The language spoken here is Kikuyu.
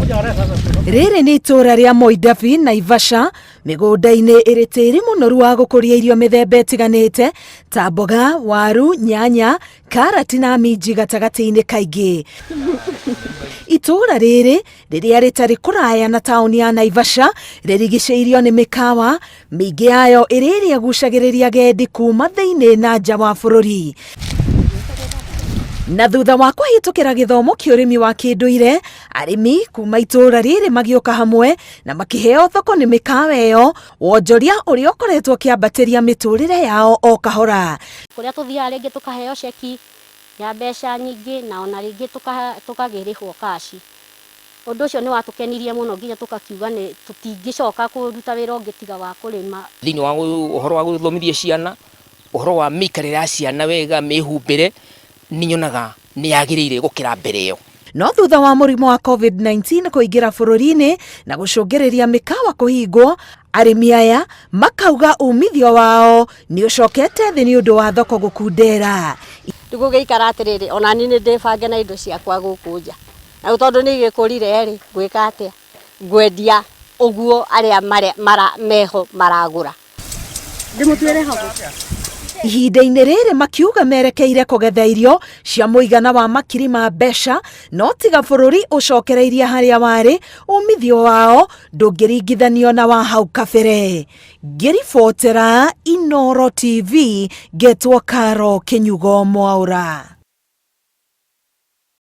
Rĩrĩ nĩ itũũra rĩa Moidabi, Naivasha, mĩgũnda-inĩ ĩrĩ tĩri mũnoru wa gũkũria irio mĩthemba ĩtiganĩte ta mboga, waru, nyanya, karati na minji gatagatĩ-inĩ kaingĩ. Itũũra rĩrĩ rĩrĩa rĩtarĩ kũraya na taũni ya Naivasha rĩrigicĩirio nĩ mĩkawa mĩingĩ yayo ĩrĩ ĩrĩa ĩgucagĩrĩria agendi kuma thĩinĩ na nja wa bũrũri. Na thutha wa kũhĩtũkĩra gĩthomo kĩa ũrĩmi wa kĩndũire, arĩmi kuma itũũra rĩrĩ magĩũka hamwe na makĩheo thoko nĩ mĩkawa ĩyo, wonjoria ũrĩa ũkoretwo ũkĩambatĩria mĩtũrĩre yao o kahora. Kũrĩa tũthiaga rĩngĩ tũkaheo ceki ya mbeca nyingĩ na ona rĩngĩ tũkagĩrĩhwo cash. Ũndũ ũcio nĩ watũkenirie mũno nginya tũkakiuga nĩ tũtingĩcoka kũruta wĩra ũngĩ tiga wa kũrĩma. Thĩinĩ wa ũhoro wa gũthomithia ciana, ũhoro wa mĩikarĩre ya ciana wega, mĩhumbĩre, nĩ nyonaga nĩ yagĩrĩire gũkĩra mbere ĩyo. No thutha wa mũrimũ wa COVID-19 kũingĩra bũrũri-inĩ na gũcũngĩrĩria mĩkawa kũhingwo, arĩmi aya makauga umithio wao nĩ ũcokete thĩ nĩ ũndũ wa thoko gũkundera. Rĩu gũgĩikara atĩrĩrĩ, ona niĩ nĩ ndĩbange na indo ciakwa gũkũ nja. Na rĩu tondũ nĩ igĩkũrire rĩ, ngwĩka atĩa? Ngwendia ũguo arĩa meho maragũra. Ihinda-inĩ rĩrĩ makiuga merekeire kũgetha irio cia mũigana wa makiri ma mbeca, no tiga bũrũri ũcokereirie harĩa warĩ, umithio wao ndũngĩringithanio na wa hau kabere. Ngĩribotera Inooro TV, ngetwo Caro Kĩnyugo Mwaũra.